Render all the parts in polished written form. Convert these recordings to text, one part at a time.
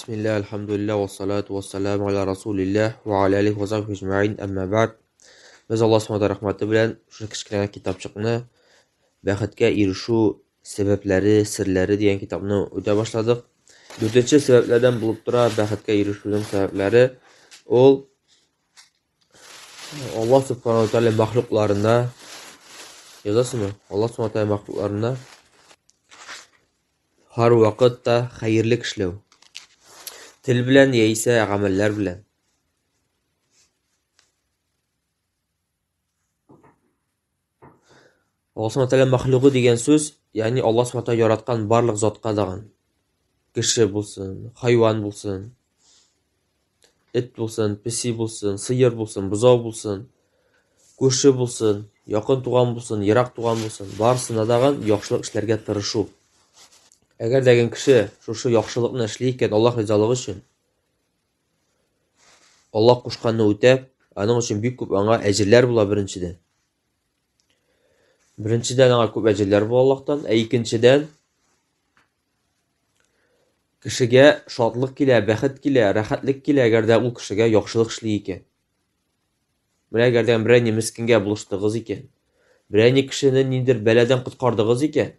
Бисмилла, әлхәмдүлилләһ, вассалату вассаламу аля расулилләһ ва аля алихи ва сахбихи әҗмәгыйн, әмма бәгъд. Без Аллаһ Субхану ва рәхмәте белән шушы кечкенә китапчыкны Бәхеткә ирешү сәбәпләре, серләре дигән китапны үтә башладык. Дүртенче сәбәпләрдән булып тора бәхеткә ирешүнең сәбәпләре ул Аллаһ Субхану ва Тааля мәхлукларына язасызмы? Аллаһ Субхану ва Тааля мәхлукларына Һәрвакытта хәерлек эшләү. Тел белән яисә гамәлләр белән. Аллаһ Субхану тәгалә мәхлугы дигән сүз, ягъни Аллаһ Субхану тәгалә яраткан барлык затка дагын. Кеше булсын, хайван булсын, эт булсын, песи булсын, сыер булсын, бозау булсын, күрше булсын, якын туган булсын, ерак туган булсын, барысына дагын яхшылык эшләргә тырышу. Әгәр дә кеше шушы яхшылыкны эшли икән, Аллаһ ризалыгы өчен, Аллаһ кушканны үтәп, аның өчен бик күп аңа әҗерләр була беренчедән. Беренчедән аңа күп әҗерләр була Аллаһтан, ә икенчедән кешегә шатлык килә, бәхет килә, рәхәтлек килә, әгәр дә ул кешегә яхшылык эшли икән. Менә әгәр дә берәр ни мескенгә булыштыгыз икән, берәр ни кешене ниндидер бәладән коткардыгыз икән,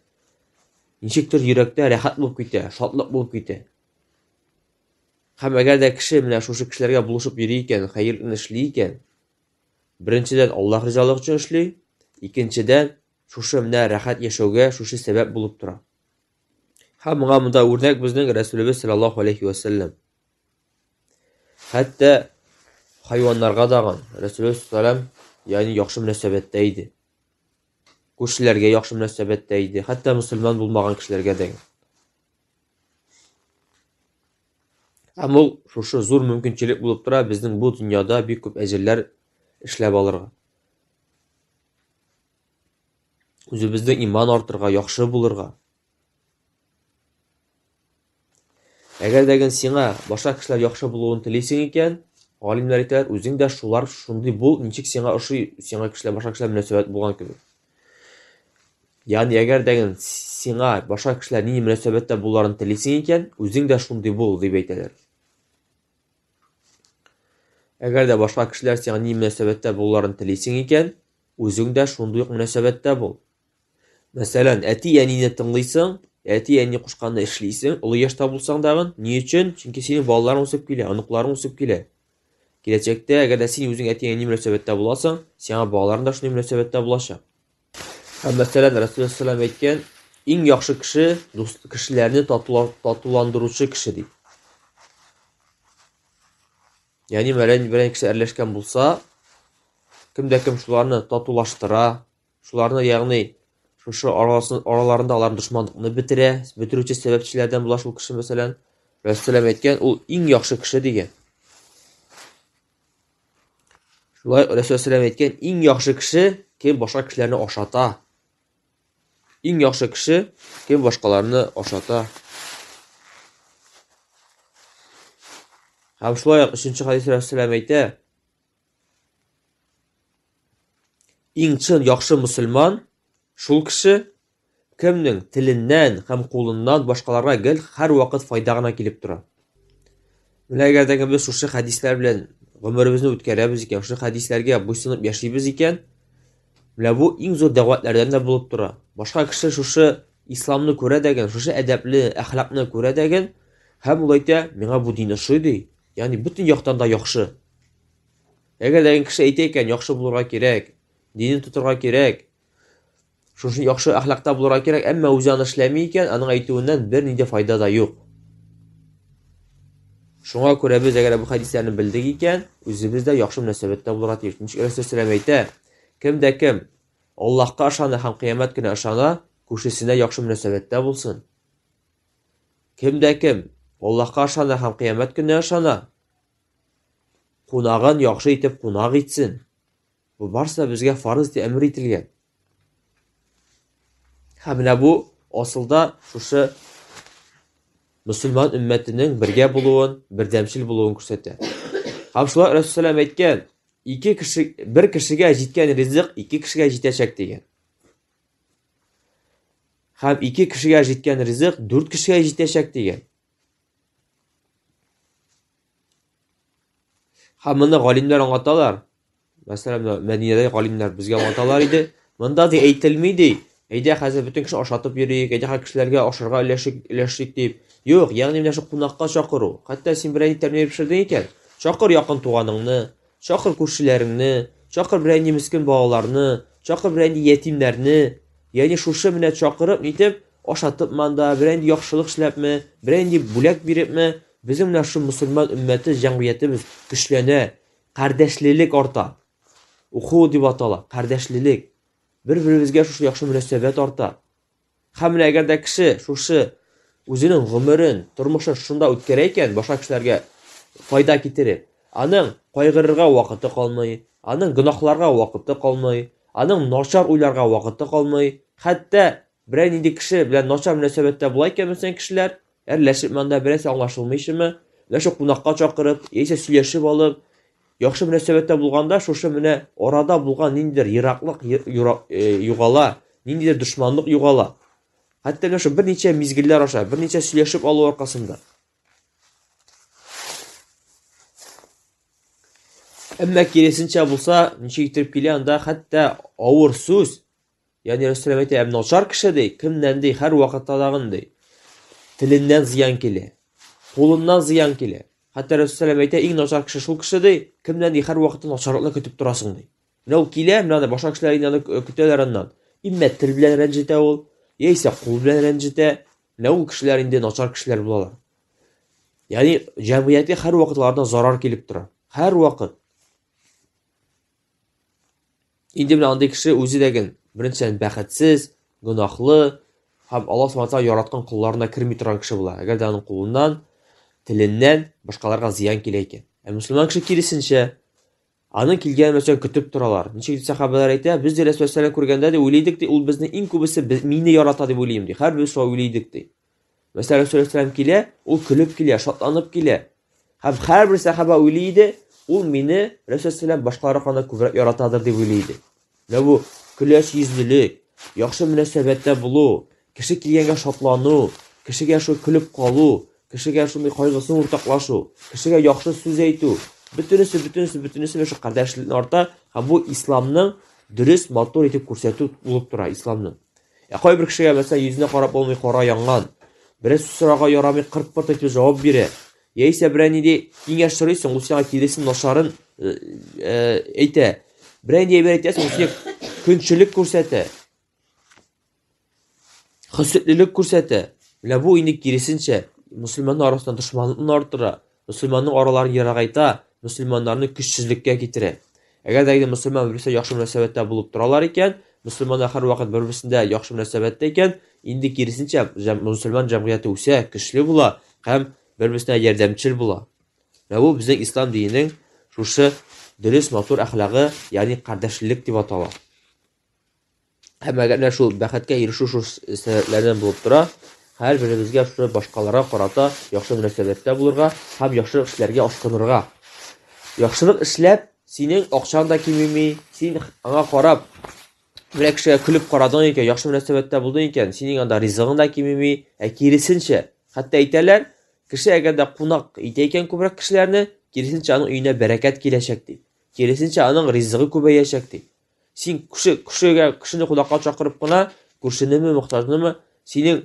ничектер йөрәктә рәхәт булып китә, шатлык булып китә. Һәм әгәр дә кеше менә шушы кешеләргә булышып йөри икән, хәерне эшли икән, беренчедән Аллаһ ризалыгы өчен эшли, икенчедән шушы менә рәхәт яшәүгә шушы сәбәп булып тора. Һәм моңа монда үрнәк безнең Рәсүлебез саллаллаһу алейхи ва сәлләм. Хәтта хайваннарга дагын Рәсүлебез саллаллаһу ягъни яхшы мөнәсәбәттә иде. Күршеләргә яхшы мөнәсәбәттә иде, хәтта мөселман булмаган кешеләргә дә. Һәм ул шушы зур мөмкинчелек булып тора безнең бу дөньяда бик күп әҗерләр эшләп алырга. Үзебезнең иман артырга, яхшы булырга. Әгәр дә сиңа башка кешеләр яхшы булуын телисең икән, галимнәр әйтәләр, үзең дә шулар шундый бул, ничек сиңа ошый, сиңа кешеләр, башка кешеләр мөнәсәбәт булган кебек. Ягъни әгәр дә сиңа башка кешеләр нинди мөнәсәбәттә булуларын телисең икән, үзең дә шундый бул, дип әйтәләр. Әгәр дә башка кешеләр сиңа нинди мөнәсәбәттә булуларын телисең икән, үзең дә шундый ук мөнәсәбәттә бул. Мәсәлән, әти-әнине тыңлыйсың, әти-әни кушканны эшлисең, олы яшьтә булсаң дагын. Ни өчен? Чөнки синең балаларың үсеп килә, оныкларың үсеп килә. Киләчәктә, әгәр дә син үзең әти-әни мөнәсәбәттә буласың, сиңа балаларың да шундый мөнәсәбәттә булачак. Һәм мәсәлән, Расулуллаһ саллаллаһу әйткән, иң яхшы кеше дус кешеләрне татуландыручы кеше дип. Ягъни, мәсәлән, берәр кеше әрләшкән булса, кем дә кем шуларны татулаштыра, Шуларны, ягъни шушы арасын, араларында аларның дошманлыкны бетерә, бетерүче сәбәпчеләрдән була шул кеше, мәсәлән. Рәсүләм әйткән, ул иң яхшы кеше дигән. Шулай Рәсүләм әйткән, иң яхшы кеше, кем башка кешеләрне ашата. Иң яхшы кеше, кем башкаларны ашата. Һәм шулай ук өченче хәдис Рәсүләм әйтә, Иң чын яхшы мөселман шул кеше, кемнең теленнән һәм кулыннан башкаларга гел һәрвакыт файда гына килеп тора. Менә әгәр дә без шушы хәдисләр белән гомеребезне үткәрәбез икән, шушы хәдисләргә буйсынып яшибез икән, менә бу иң зур дәгъватлардан да булып тора. Башка кеше шушы исламны күрә дәген, шушы әдәпле әхлакны күрә дәген, һәм ул әйтә, миңа бу дин ошый ди. Ягъни бөтен яктан да яхшы. Әгәр дә кеше әйтә икән, яхшы булырга кирәк, динен тотырга кирәк, шушы яхшы әхлакта булырга кирәк, әмма үзе аны эшләми икән, аның әйтүеннән бернинди файда да юк. Шуңа күрә без әгәр бу хәдисләрне белдек икән, үзебез дә яхшы мөнәсәбәттә булырга тиеш. Ничек Рәсүл әйтә, кем дә кем Аллаһка ышана һәм кыямәт көненә ышана, күршесенә яхшы мөнәсәбәттә булсын. Кем дә кем Аллаһка ышана һәм кыямәт көненә ышана, кунагын яхшы итеп кунак итсен. Бу барысы да безгә фарыз дип әмер ителгән. Һәм менә бу асылда шушы мөселман өммәтенең бергә булуын, бердәмчел булуын күрсәтә. Һәм шулай Рәсүләм әйткән, ике кеше, бер кешегә җиткән ризык ике кешегә җитәчәк дигән. Һәм ике кешегә җиткән ризык дүрт кешегә җитәчәк дигән. Һәм моны галимнәр аңлаталар. Мәсәлән, менә Мәдинәдә галимнәр безгә аңлаталар иде. Монда ди әйтелми ди. Әйдә хәзер бөтен кеше ашатып йөрик, әйдә хәзер кешеләргә ашарга өләшик, өләшик дип. Юк, ягъни менә шул кунакка чакыру. Хәтта син берәр ни тәмле пешердең икән, чакыр якын туганыңны, чакыр күршеләреңне, чакыр берәр ни мескен балаларны, чакыр берәр ни ятимнәрне. Ягъни шушы менә чакырып, нитеп, ашатыпмы анда, берәр нинди яхшылык эшләпме, берәр нинди бүләк бирепме, безнең менә шул мөселман өммәте, җәмгыятебез көчләнә, Кардәшлелек арта. Уху дип атала, кардәшлелек. Бер-беребезгә шушы яхшы мөнәсәбәт арта. Һәм менә әгәр дә кеше шушы үзенең гомерен, тормышын шунда үткәрә икән, башка кешеләргә файда китереп, аның кайгырырга вакыты калмый, аның гөнаһларга вакыты калмый, аның начар уйларга вакыты калмый. Хәтта берәр нинди кеше белән начар мөнәсәбәттә була икән, мәсәлән, кешеләр, Әрләшеп монда берәрсе аңлашылмыйчымы, менә шул кунакка чакырып, яисә сөйләшеп алып, яхшы мөнәсәбәттә булганда, шушы менә арада булган ниндидер ераклык югала, ниндидер дошманлык югала. Хәтта менә шул берничә мизгелләр аша, берничә сөйләшеп алу аркасында. Әмма киресенчә булса, ничек итеп килә анда хәтта авыр сүз, Ягъни Рөстәм әйтә, ә начар кеше ди, кемнән ди, һәр вакытта тагын ди. Теленнән зыян килә. Кулыннан зыян килә. Хәтта Рөстәм әйтә, иң начар кеше шул кеше ди, кемнән ди, һәр вакытта начарлыкны көтеп торасың ди. Менә ул килә, менә аны башка кешеләр инде аны көтәләр аннан. Иммә тел белән рәнҗетә ул, яисә кул белән рәнҗетә. Менә ул кешеләр инде начар кешеләр булалар. Ягъни җәмгыятькә һәр вакыт алардан зарар килеп тора. Һәр вакыт. Инде менә андый кеше үзе дә ген, беренчедән, бәхетсез, гөнаһлы һәм Аллаһ Субхану тәгалә яраткан колларына керми торган кеше була. Әгәр дә аның кулыннан, теленнән башкаларга зыян килә икән. Ә мөселман кеше киресенчә, аның килгәнен мәсәлән көтеп торалар. Ничек дип сәхабәләр әйтә, без ди Рәсүл күргәндә ди уйлый идек ди, ул безне иң күбесе без, мине ярата дип уйлыйм ди. Һәрберебез шулай уйлый идек ди. Мәсәлән, Рәсүл алейһиссәлам килә, ул көлеп килә, шатланып килә. Һәм һәрбер сәхаба уйлый иде, ул мине Рәсүл алейһиссәлам башкаларга караганда күбрәк яратадыр дип уйлый иде. Менә бу көләч йөзлелек, яхшы мөнәсәбәттә булу, кеше килгәнгә шатлану, кешегә шул көлеп калу, кешегә шундый кайгысын уртаклашу, кешегә яхшы сүз әйтү, бөтенесе, бөтенесе, бөтенесе менә шул кардәшлекне арта һәм бу исламның дөрес, матур итеп күрсәтү булып тора исламның. Ә кайбер кешегә, мәсәлән, йөзенә карап булмый, кара янган. Берәр сүз сорарга ярамый, кырт-пырт итеп җавап бирә. Яисә берәр нинди киңәш сорыйсың, ул сиңа киресен, начарын э, э, әйтә. Берәр нинди әйбер әйтәсең, ул сиңа көнчелек күрсәтә. Хөсетлелек күрсәтә. Менә бу инде киресенчә, мөселманнар арасында дошманлыкны арттыра. Мөселманның араларын ерагайта, мөселманнарны көчсезлеккә китерә. Әгәр дә инде мөселман бер-берсенә яхшы мөнәсәбәттә булып торалар икән, мөселманнар һәрвакыт бер-берсендә яхшы мөнәсәбәттә икән, инде киресенчә, мөселман җәмгыяте үсә, көчле була һәм бер-берсенә ярдәмчел була. Менә бу безнең ислам диненең шушы дөрес матур әхлагы, ягъни кардәшлелек дип атала. Һәм әгәр менә шул бәхеткә ирешү шул сәбәпләрдән булып тора, һәрберебезгә шушы башкаларга карата яхшы мөнәсәбәттә булырга һәм яхшылык эшләргә ашкынырга. Яхшылык эшләп, синең акчаң да кимеми, син аңа карап, берәр кешегә көлеп карадың икән, яхшы мөнәсәбәттә булдың икән, синең анда ризыгың да кимеми, ә киресенчә, хәтта әйтәләр, кеше әгәр дә кунак итә икән күбрәк кешеләрне, киресенчә аның өенә бәрәкәт киләчәк ди. Киресенчә аның ризыгы күбәячәк ди. Син кеше, кешегә, кешене кунакка чакырып кына, күршенеме, мохтаҗнымы, синең,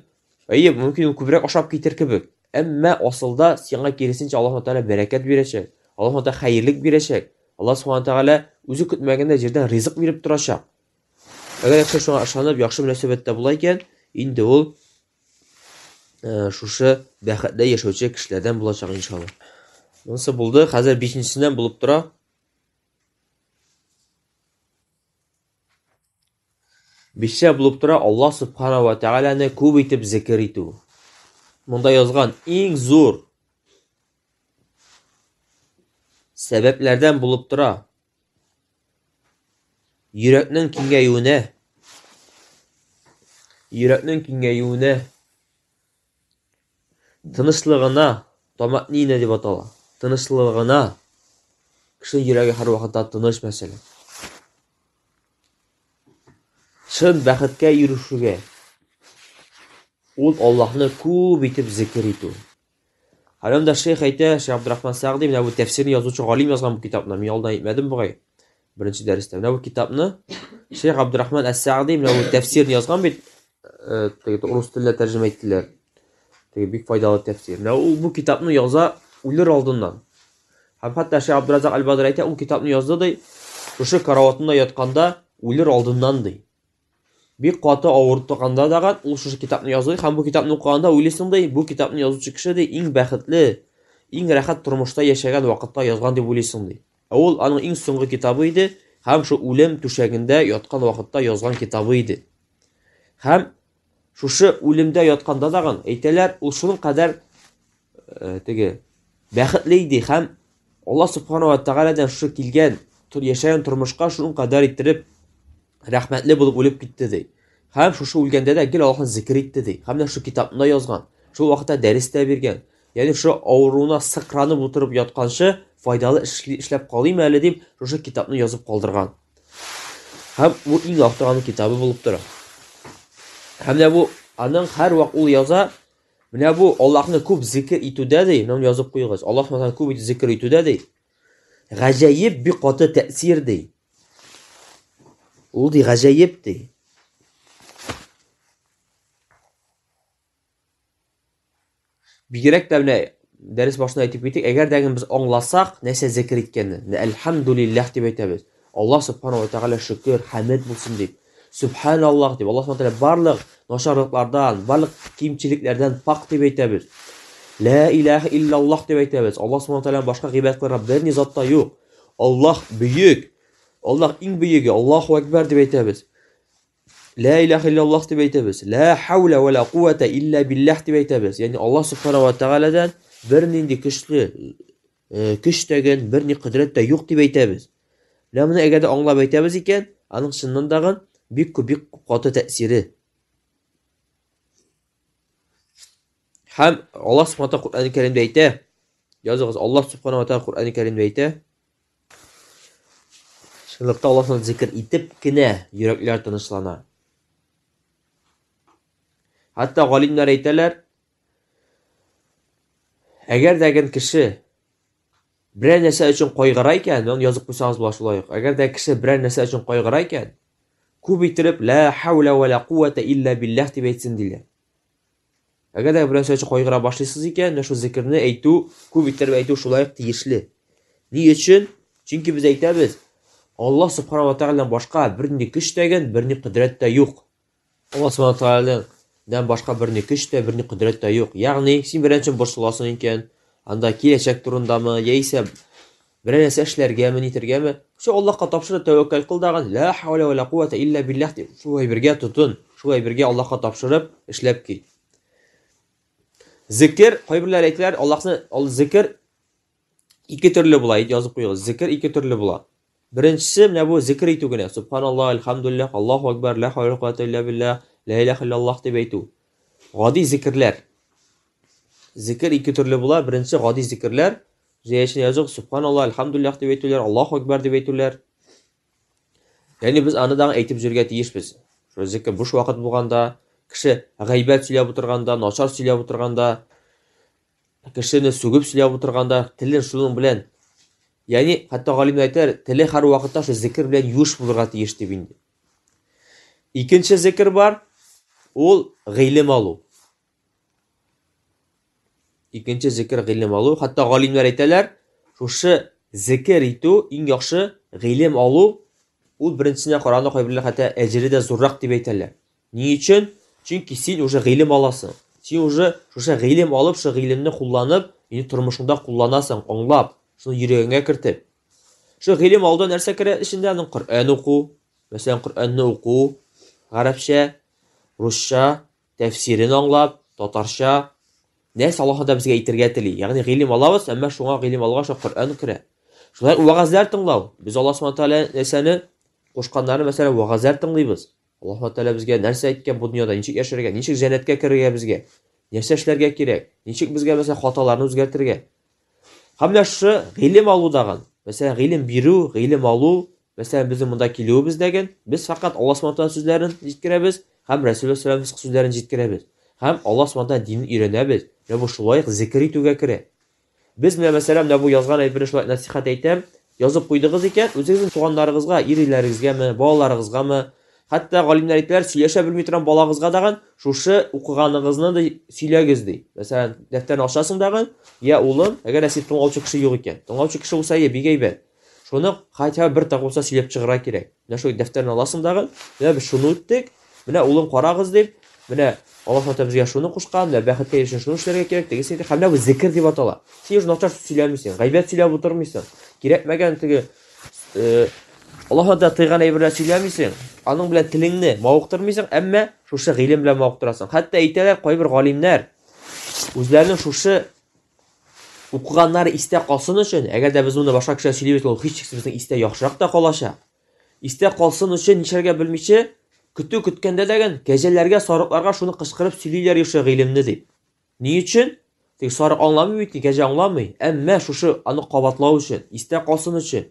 әйе, мөмкин ул күбрәк ашап китер кебек. Әмма асылда сиңа киресенчә Аллаһ Тәгалә бәрәкәт бирәчәк. Аллаһ Тәгалә хәерлек бирәчәк. Аллаһ Субхану Тәгалә үзе көтмәгәндә җирдән ризык биреп торачак. Әгәр кеше шуңа ышанып, яхшы мөнәсәбәттә була икән, инде ул э, шушы бәхетле яшәүче кешеләрдән булачак иншалла. Монысы булды. Хәзер бишенчесеннән булып тора. Бишчә булып тора Аллаһ Субхана ва Тәгаләне күп итеп зикер итү. Монда язган иң зур сәбәпләрдән булып тора. Йөрәкнең киңәюенә, йөрәкнең киңәюенә Тынычлыгына, томатнина дип атала. Тынычлыгына. Кешенең йөрәге һәрвакытта тыныч, мәсәлән. Чын бәхеткә ирешүгә ул Аллаһны күп итеп зикер итү. Һәм анда шейх әйтә, Шейх Абдурахман Сәгъди, менә бу тәфсирне язучы галим язган бу китапны, мин алдан әйтмәдем бугай, беренче дәрестә. Менә бу китапны Шейх Абдурахман әс-Сәгъди менә бу тәфсирне язган бит, теге рус теленә тәрҗемә иттеләр. Теге бик файдалы тәфсир. Менә ул бу китапны яза үлер алдыннан. Һәм хәтта Шейх Абдуразак Аль-Бадр әйтә, ул китапны язды ди, шушы караватында ятканда үлер алдыннан ди. Бик каты авыртканда дагы ул шушы китапны язды һәм бу китапны укыганда уйлыйсың ди, бу китапны язучы кеше ди иң бәхетле, иң рәхәт тормышта яшәгән вакытта язган дип уйлыйсың ди. Ә ул аның иң соңгы китабы иде һәм шул үлем түшәгендә яткан вакытта язган китабы иде. Һәм шушы үлемдә ятканда дагы әйтәләр, ул шуның кадәр теге бәхетле иде һәм Аллаһ субхана ва тәгаләдән шушы килгән яшәгән тормышка шуның кадәр иттереп рәхмәтле булып үлеп китте ди. Һәм шушы үлгәндә дә гел Аллаһны зикер итте ди. Һәм дә шушы китапны язган. Шул вакытта дәрес тә биргән. Ягъни шушы авыруына сыкранып утырып ятканчы файдалы эш эшләп калыйм әле дип шушы китапны язып калдырган. Һәм бу иң яхшы аның китабы булып тора. Һәм дә бу аның һәрвакыт ул яза, Менә бу Аллаһны күп зикер итүдә ди, менә язып куегыз. Аллаһ Субханаһу күп зикер итүдә ди. Гаҗәеп бик каты тәэсир ди. Ул ди гаҗәеп ди. Бигрәк тә менә дәрес башында әйтеп киттек, әгәр дә без аңласак, нәрсә зикер иткәнне, әлхәмдулилләһ дип әйтәбез. Аллаһ Субханаһу ва Тәгалә шөкер, хәмед булсын дип. Сүбхәналлаһ дип, Аллаһ Субханаһу барлык начарлыклардан, барлык кимчелекләрдән пак дип әйтәбез. Лә илаһа иллаллаһ дип әйтәбез. Аллаһ Субханаһу тәгаләдән башка гыйбадәт кылырга берни зат та юк. Аллаһ бөек. Аллаһ иң бөеге, Аллаһу акбар дип әйтәбез. Лә илаһа иллаллаһ дип әйтәбез. Лә хауля ва ла куата илля биллаһ дип әйтәбез. Ягъни Аллаһ Субханаһу ва Тәгаләдән бернинди көчле көч тәген, берни кодрәт тә юк дип әйтәбез. Менә моны әгәр дә аңлап әйтәбез икән, аның чыннан дагы бик күп, бик күп каты тәэсире. Һәм Аллаһ Субханаһу ва Коръән Кәримдә әйтә, языгыз, Аллаһ Субханаһу ва Тәгалә Коръән Кәримдә әйтә, чынлыкта Аллаһны зикр итеп кенә йөрәкләр тынычлана. Хәтта галимнәр әйтәләр, әгәр дә кеше берәр нәрсә өчен кайгыра икән, аны язып куйсагыз була шулай ук. Әгәр дә кеше берәр нәрсә өчен кайгыра икән, күп иттереп ла хауля ва ла куата илля биллах дип әйтсен диләр. Әгәр дә берәр нәрсә өчен кайгыра башлыйсыз икән, менә шул зикерне әйтү, күп иттереп әйтү шулай ук тиешле. Ни өчен? Чөнки без әйтәбез, Аллаһ субхана ва тәгаләдән башка бернинди көч тә, берни кодрәт тә юк. Аллаһ Субхану Тәгаләдән башка берни көч тә, берни кодрәт тә юк. Ягъни, син берәр өчен борчыласың икән, анда киләчәк турындамы, яисә берәр нәрсә эшләргәме, нитергәме, шул Аллаһка тапшыр да тәвәккәл кыл дагын, ла хауля ва ла куата илля биллаһ дип, шул әйбергә тотын, шул әйбергә Аллаһка тапшырып эшләп кит. Зикер, кайберләр әйтәләр, Аллаһны зикер ике төрле була, язып куегыз. Зикер ике төрле була. Беренчесе менә бу зикер итү генә. Субханаллаһ, альхамдулиллаһ, Аллаһу акбар, ла хауля ва ла куата илля биллаһ, ла илаһа иллаллаһ дип әйтү. Гади зикерләр. Зикер ике төрле була. Беренче гади зикерләр. Җәячне язык, субханаллаһ, альхамдулиллаһ дип әйтүләр, Аллаһу акбар дип әйтүләр. Ягъни без аны да әйтеп йөрергә тиешбез. Шул зикер буш вакыт булганда, кеше гайбәт сөйләп утырганда, начар сөйләп утырганда, кешене сүгеп сөйләп утырганда, телен шуның белән, ягъни хәтта галимнәр әйтәләр, теле һәр вакытта шул зикер белән юеш булырга тиеш дип инде. Икенче зикер бар, ул гыйлем алу. Икенче зикер гыйлем алу. Хәтта галимнәр әйтәләр, шушы зикер итү иң яхшы гыйлем алу, ул беренчесенә караганда кайберләр хәтта әҗере дә зуррак дип әйтәләр. Ни өчен? Чөнки син уже гыйлем аласың. Син уже шушы гыйлем алып, шушы гыйлемне кулланып, инде тормышыңда кулланасың, аңлап, шуны йөрәгеңә кертеп. Шул гыйлем алуда нәрсә керә эчендә? Аның Коръән уку, мәсәлән, Коръәнне уку, гарәпчә, русча, тәфсирен аңлап, татарча, нәрсә Аллаһ да безгә әйтергә тели. Ягъни гыйлем алабыз, әмма шуңа гыйлем алгач Коръән керә. Шулай ук вәгазьләр тыңлау. Без Аллаһ субхана тәгалә нәрсәне кушканнарын, мәсәлән, вәгазьләр тыңлыйбыз. Аллаһ Тәгалә безгә нәрсә әйткән бу дөньяда, ничек яшәргә, ничек җәннәткә керергә безгә, нәрсә эшләргә кирәк, ничек безгә мәсәлән хаталарны үзгәртергә. Һәм менә шушы гыйлем алу дагын, мәсәлән, гыйлем бирү, гыйлем алу, мәсәлән, безнең монда килүебез дәген, без фәкать Аллаһ Субхану Тәгалә сүзләрен җиткерәбез һәм Рәсүле саллаллаһу сүзләрен җиткерәбез. Һәм Аллаһ Субхану Тәгалә динен өйрәнәбез. Менә бу шулай ук зикер итүгә керә. Без менә мәсәлән, менә бу язган әйберне шулай нәсихәт әйтәм, язып куйдыгыз икән, үзегезнең туганнарыгызга, ир-ирләрегезгәме, балаларыгызгамы, хәтта галимнәр әйтәләр, сөйләшә белми торган балагызга дагын шушы укыганыгызны ди сөйләгез ди. Мәсәлән, дәфтәрне ачасың дагын, я улым, әгәр дә син тыңлаучы кеше юк икән. Тыңлаучы кеше булса, я бик әйбәт. Шуны хотя бы бер тапкыр булса сөйләп чыгарга кирәк. Менә шул дәфтәрне аласың дагы, менә без шуны үттек, менә улым карагыз дип, менә Аллаһ Тәгалә безгә шуны кушкан, менә бәхеткә ирешү шуны эшләргә кирәк, тегесе һәм менә бу зикер дип атала. Син уже начар сүз сөйләмисең, гайбәт сөйләп утырмыйсың. Кирәкмәгән теге э, Аллаһ Тәгалә тыйган әйберләр сөйләмисең, аның белән телеңне мавыктырмыйсың, әмма шушы гыйлем белән мавыктырасың. Хәтта әйтәләр кайбер галимнәр үзләренең шушы Укыганнары истә калсын өчен, әгәр дә без моны башка кешегә сөйлибез, ул һичшиксез безнең истә яхшырак та калачак. Истә калсын өчен нишләргә белмичә, көтү көткәндә дәген кәҗәләргә, сарыкларга шуны кычкырып сөйлиләр шушы гыйлемне дип. Ни өчен? Тик сарык аңламый бит, кәҗә аңламый. Әмма шушы аны кабатлау өчен, истә калсын өчен.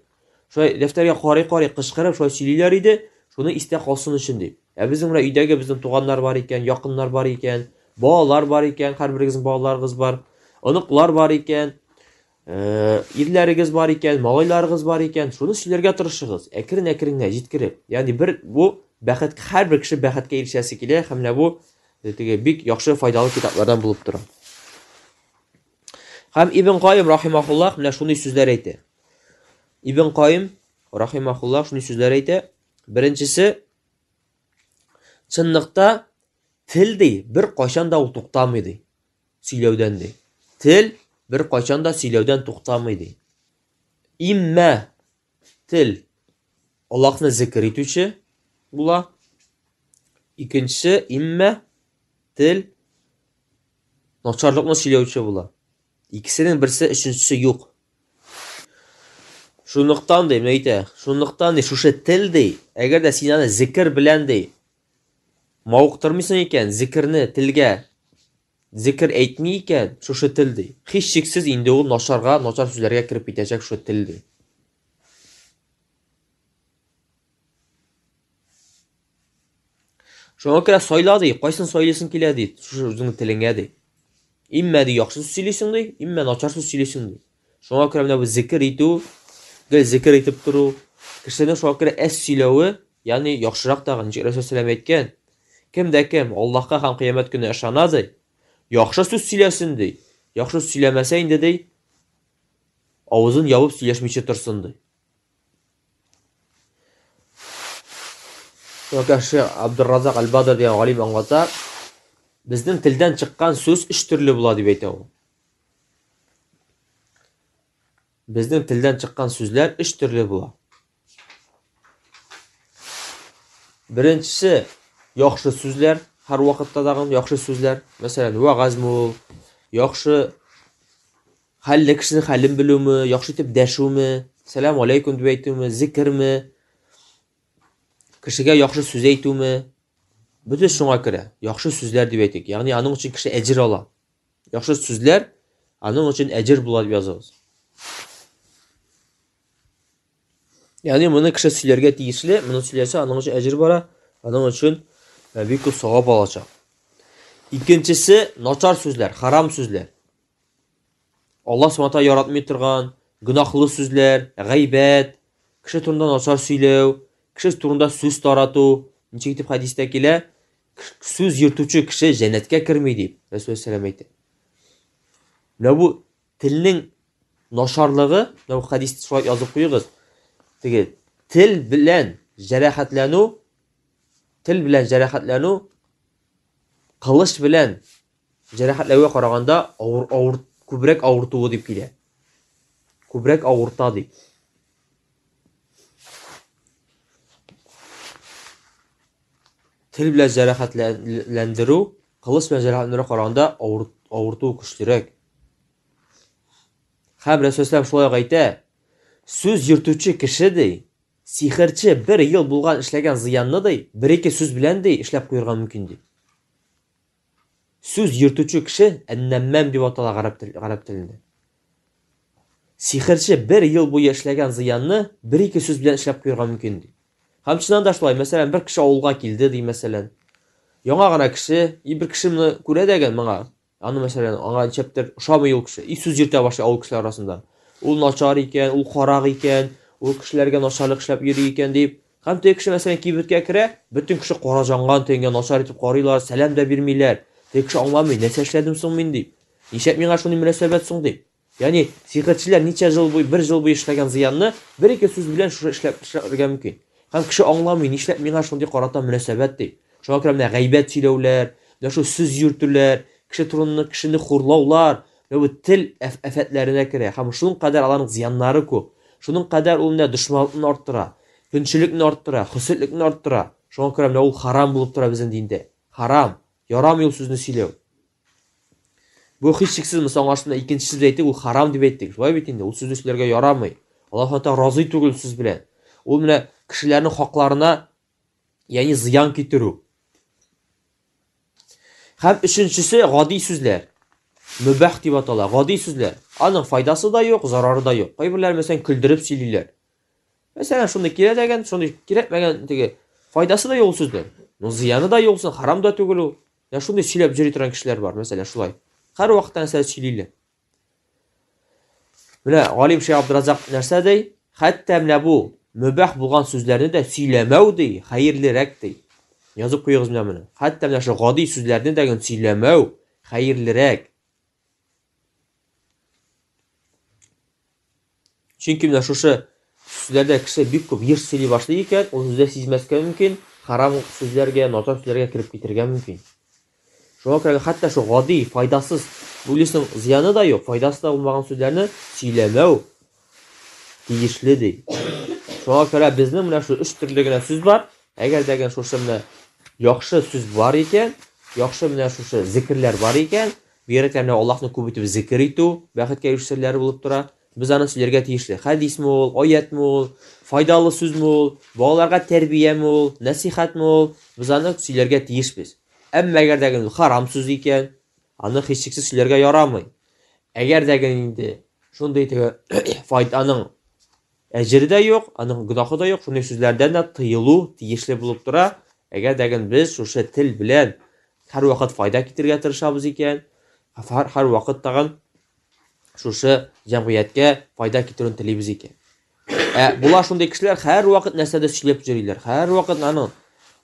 Шулай дәфтәргә карый-карый кычкырып шулай сөйлиләр иде, шуны истә калсын өчен дип. Ә безнең менә өйдәге безнең туганнар бар икән, якыннар бар икән, балалар бар икән, һәрберегезнең балаларыгыз бар, оныклар бар икән, э, ирләрегез бар икән, малайларыгыз бар икән, шуны сөйләргә тырышыгыз, әкрен-әкрен генә җиткереп. Ягъни бер бу бәхет һәрбер кеше бәхеткә ирешәсе килә һәм менә бу э, теге бик яхшы файдалы китаплардан булып тора. Һәм Ибн Каим рахимахуллах менә шундый сүзләр әйтә. Ибн Каим рахимахуллах шундый сүзләр әйтә. Беренчесе, чынлыкта тел ди, бер кайчан да ул туктамый ди. Сөйләүдән ди. Тел бер кайчан да сөйләүдән туктамый ди. Иммә тел Аллаһны зикр итүче була. Икенчесе, иммә тел начарлыкны сөйләүче була. Икесенең берсе, өченчесе юк. Шунлыктан ди, менә әйтә, шунлыктан ди, шушы тел ди, әгәр дә син аны зикер белән ди, мавыктырмыйсың икән, зикерне телгә зикер әйтми икән, шушы тел ди, һичшиксез инде ул начарга, начар сүзләргә кереп китәчәк шушы тел ди. Шуңа күрә сайла ди, кайсын сайлыйсың килә ди, шушы үзеңнең телеңә ди. Иммә ди яхшы сүз сөйлисең ди, иммә начар сүз сөйлисең ди. Шуңа күрә менә бу зикер итү, гел зикер итеп тору, кешенең шуңа күрә әз сөйләве, ягъни яхшырак тагын, ничек Рәсүл сәлам әйткән, кем дә кем Аллаһка һәм кыямәт көненә ышана ди, яхшы сүз сөйләсен ди, яхшы сүз сөйләмәсә инде ди, авызын ябып сөйләшмичә торсын ди. Шуңа Абдурразак Аль-Бадр дигән галим аңлата, безнең телдән чыккан сүз өч төрле була дип әйтә ул. Безнең телдән чыккан сүзләр өч төрле була. Беренчесе яхшы сүзләр, һәр вакытта дагы яхшы сүзләр. Мәсәлән, вәгазьме ул, яхшы Хәлле кешенең хәлен белүме, яхшы итеп дәшүме, сәлам алейкум дип әйтүме, зикерме, кешегә яхшы сүз әйтүме, бөтен шуңа керә. Яхшы сүзләр дип әйтик. Ягъни аның өчен кеше әҗер ала. Яхшы сүзләр аның өчен әҗер була дип языгыз. Ягъни моны кеше сөйләргә тиешле, моны сөйләсә, аның өчен әҗер бара, аның өчен э, бик күп савап алачак. Икенчесе начар сүзләр, харам сүзләр. Аллаһ Субхану тәгалә яратмый торган гөнаһлы сүзләр, гайбәт, кеше турында начар сөйләү, кеше турында сүз тарату, ничек итеп хәдистә килә, сүз йөртүче кеше җәннәткә керми дип Рәсүл сәлам әйтә. Менә бу телнең начарлыгы, менә бу хәдис шулай язып куегыз. Теге тел белән җәрәхәтләнү, тел белән җәрәхәтләнү кылыч белән Җәрәхәтләүгә караганда авыр, авыр, күбрәк авыртуы дип килә. Күбрәк авырта дип. Тел белән җәрәхәтләндерү, кылыч белән җәрәхәтләндерүгә караганда авыр, авыртуы көчлерәк. Һәм Рәсүл шулай ук әйтә, сүз йөртүче кеше ди, сихерче бер ел булган эшләгән зыянны ди, бер-ике сүз белән ди эшләп куярга мөмкин ди. Сүз йөртүче кеше ән-нәммам дип атала гарәп, тел, гарәп телендә. Сихерче бер ел буе эшләгән зыянны бер-ике сүз белән эшләп куярга мөмкин ди. Һәм чыннан да шулай, мәсәлән, бер кеше авылга килде ди, мәсәлән. Яңа гына кеше, и бер кеше моны күрә дә моңа. Аны, мәсәлән, аңа ничәптер ошамый ул кеше. И сүз йөртә башлый авыл кешеләре арасында. Ул начар икән, ул карак икән, ул кешеләргә начарлык эшләп йөри икән дип. Һәм теге кеше, мәсәлән, кибеткә керә, бөтен кеше кара җанган тегеңә начар итеп карыйлар, сәлам дә бирмиләр. Теге кеше аңламый, нәрсә эшләдем соң мин дип. Нишләп миңа шундый мөнәсәбәт соң дип. Ягъни сихерчеләр ничә җыл буе, бер җыл буе эшләгән зыянны бер-ике сүз белән шушы эшләп эшләргә мөмкин. Һәм кеше аңламый, нишләп миңа шундый карата мөнәсәбәт дип. Шуңа күрә менә гайбәт сөйләүләр, менә шул сүз йөртүләр, кеше турында кешене хурлаулар, менә бу тел афәтләренә керә һәм шуның кадәр аларның зыяннары күп. Шуның кадәр ул менә дошманлыкны арттыра, көнчелекне арттыра, хөсетлекне арттыра. Шуңа күрә менә ул харам булып тора безнең диндә. Харам. Ярамый ул сүзне сөйләү. Бу һичшиксез мисал аңлашында икенче сүз әйттек, ул харам дип әйттек. Шулай бит инде, ул сүзне сөйләргә ярамый. Аллаһ Тәгалә разый түгел сүз белән. Ул менә кешеләрнең хакларына, ягъни зыян китерү. Һәм өченчесе гади сүзләр. Мөбах дип атала, гади сүзләр. Аның файдасы да юк, зарары да юк. Кайберләр мәсәлән көлдереп сөйлиләр. Мәсәлән, шундый кирәк дәгән, шундый кирәкмәгән теге файдасы да юк ул сүзнең. Но зыяны да юк, харам да түгел ул. Менә шундый сөйләп йөри торган кешеләр бар, мәсәлән, шулай. Һәр вакытта нәрсә сөйлиләр. Менә галим Шейх Абдуразак нәрсә ди? Хәтта менә бу мөбах булган сүзләрне дә сөйләмәү ди, хәерлерәк ди. Язып куегыз менә моны. Хәтта менә шул гади сүзләрне дә сөйләмәү хәерлерәк. Чөнки менә шушы сүзләрдә кеше бик күп еш сөйли башлый икән, ул сүздә сизмәскә мөмкин, харам сүзләргә, начар сүзләргә кереп китергә мөмкин. Шуңа күрә хәтта шул гади, файдасыз, уйлыйсың, зыяны да юк, файдасы да булмаган сүзләрне сөйләмәү тиешле ди. Шуңа күрә безнең менә шул өч төрле генә сүз бар. Әгәр дә шушы менә яхшы сүз бар икән, яхшы менә шушы зикерләр бар икән, бигрәк тә менә Аллаһны күп итеп зикер итү бәхеткә ирешү серләре булып тора. Без аны сөйләргә тиешле. Хәдисме ул, аятмы ул, файдалы сүзме ул, балаларга тәрбияме ул, нәсихәтме ул, без аны сөйләргә тиешбез. Әмма әгәр дә ул харам сүз икән, аны һичшиксез сөйләргә ярамый. Әгәр дә инде шундый теге файданың әҗере дә юк, аның гөнаһы да юк, шундый сүзләрдән дә тыелу тиешле булып тора. Әгәр дә без шушы тел белән һәрвакыт файда китерергә тырышабыз икән, һәрвакыт тагын шушы җәмгыятькә файда китерүен телибез икән. Ә була шундый кешеләр һәрвакыт нәрсәдә сөйләп йөриләр. Һәрвакыт аның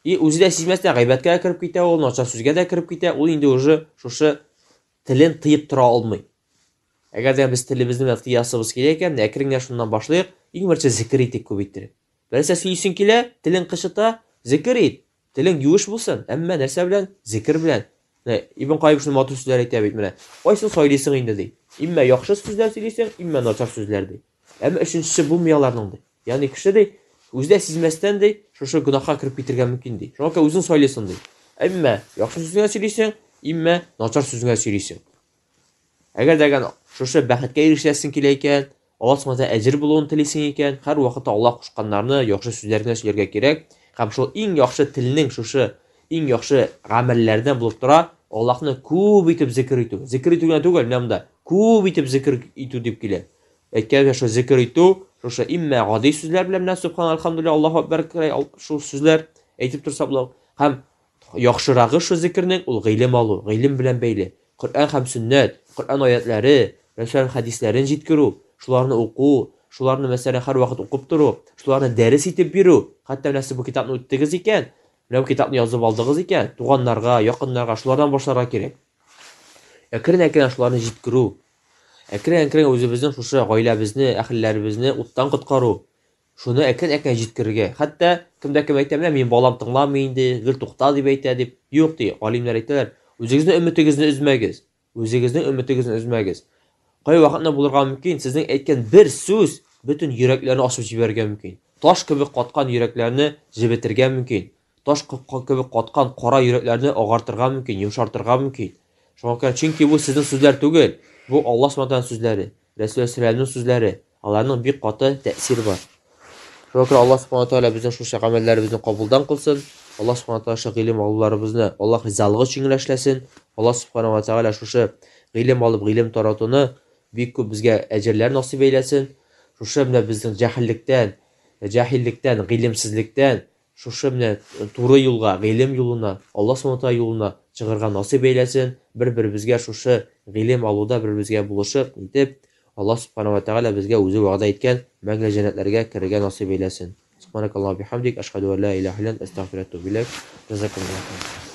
и үзе дә сизмәстән гайбәткә кереп китә ул, начар сүзгә дә кереп китә. Ул инде уже шушы телен тыеп тора алмый. Әгәр дә без телебезне менә тыясыбыз килә икән, әкрен генә шуннан башлыйк. Иң беренче зикер итик күп иттереп. Берәрсә сөйлисең килә, телең кычыта, зикер ит. Телең юеш булсын, әмма нәрсә белән? Зикер белән. Менә Ибн Каим шундый матур сүзләр әйтә бит менә. Кайсын сайлыйсың инде ди. Иммә яхшы сүзләр сөйлисең, иммә начар сүзләр ди. Әмма өченчесе булмый аларның ди. Ягъни кеше ди, үзе дә сизмәстән ди, шушы гөнаһка кереп китергә мөмкин ди. Шуңа күрә үзең сайлыйсың ди. Әмма яхшы сүз генә сөйлисең, иммә начар сүз генә сөйлисең. Әгәр дә шушы бәхеткә ирешәсең килә икән, Аллаһ Субхану әҗер булуын телисең икән, һәрвакытта Аллаһ кушканнарны, яхшы сүзләр генә сөйләргә кирәк. Һәм шул иң яхшы телнең шушы иң яхшы гамәлләрдән булып тора, Аллаһны күп итеп зикер итү. Зикер итү генә түгел, менә монда күп итеп зикер итү дип килә. Әйткәнемчә, шул зикер итү, шушы иммә гади сүзләр белән менә субхан альхамдулилла, Аллаһу акбар шул сүзләр әйтеп торса була. Һәм Яхшырагы шул зикернең, ул гыйлем алу, гыйлем белән бәйле. Коръән һәм сөннәт, Коръән аятләре, Рәсүлнең хәдисләрен җиткерү, шуларны уку, шуларны, мәсәлән, һәрвакыт укып тору, шуларны дәрес итеп бирү. Хәтта менә сез бу китапны үттегез икән, менә бу китапны язып алдыгыз икән, туганнарга, якыннарга шулардан башларга кирәк. Әкрен-әкрен шуларны җиткерү. Әкрен-әкрен үзебезнең шушы гаиләбезне, әһелләребезне уттан коткару. Шуны әкрен-әкрен җиткерергә. Хәтта кем дә кем әйтә, менә минем балам тыңламый инде, гел тукта дип әйтә дип. Юк, ди, галимнәр әйтәләр, үзегезнең өметегезне өзмәгез. Үзегезнең өметегезне өзмәгез. Кай вакытны булырга мөмкин, сезнең әйткән бер сүз бөтен йөрәкләрне ачып җибәрергә мөмкин. Таш кебек каткан йөрәкләрне җебетергә мөмкин. Таш кебек каткан кара йөрәкләрне агартырга мөмкин, йомшартырга мөмкин. Шуңа күрә, чөнки бу сезнең сүзләр түгел, бу Аллаһ Субхану сүзләре, Рәсүл сәләмнең сүзләре. Аларның бик каты тәэсире бар. Шуңа күрә Аллаһ Субхану тәгалә безнең шушы гамәлләребезне кабулдан кылсын. Аллаһ Субхану тәгалә шушы гыйлем алуларыбызны Аллаһ ризалыгы өчен генә эшләсен. Аллаһ Субхану ва тәгалә шушы гыйлем алып, гыйлем таратуны бик күп безгә әҗерләр насыйп әйләсен. Шушы менә безнең җәһеллектән, җаһиллектән, гыйлемсезлектән шушы менә туры юлга, гыйлем юлына, Алла Субхану Тәгалә юлына чыгарга насыйп әйләсен. Бер-беребезгә шушы гыйлем алуда бер-беребезгә булышып, итеп, Алла Субхану ва Тәгалә безгә үзе вәгъдә иткән мәңге җәннәтләргә керергә насыйп әйләсен. Субханакаллаһу бихамдик, ашһаду ан ла илаһа илля ант, астагфирука ва атубу иләйк. Җазакаллаһу хәйран.